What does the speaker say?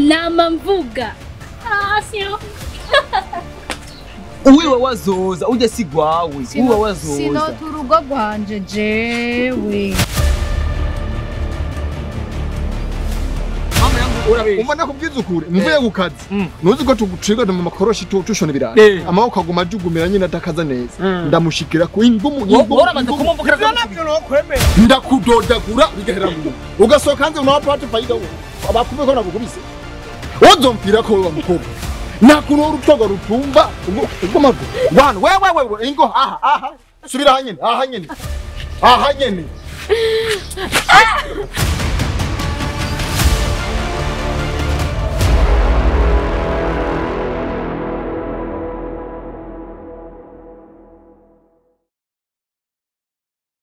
Nama mvuga. Ah, sio. Uwiwe wazoza uje sigwawe uwiwe wazoza sino turugo rwanje jewe. Umva nakubwiza ukuri mvuye ku kazi nuzi ko tuguciga mu makoroshi tushona ibirayi amaboko aguma ajugumira nyine atakaza neza ndamushikira ku ingumu ndakudodagura bigahera mu ugasohoka hanze unawapata faida abakume ko nagukubise wozompfira ko wa mukobwa nakuntu urutogo rutumba ubwo magu wana wewe wewe ingo aha aha subira hanyene aha nyene aha nyene.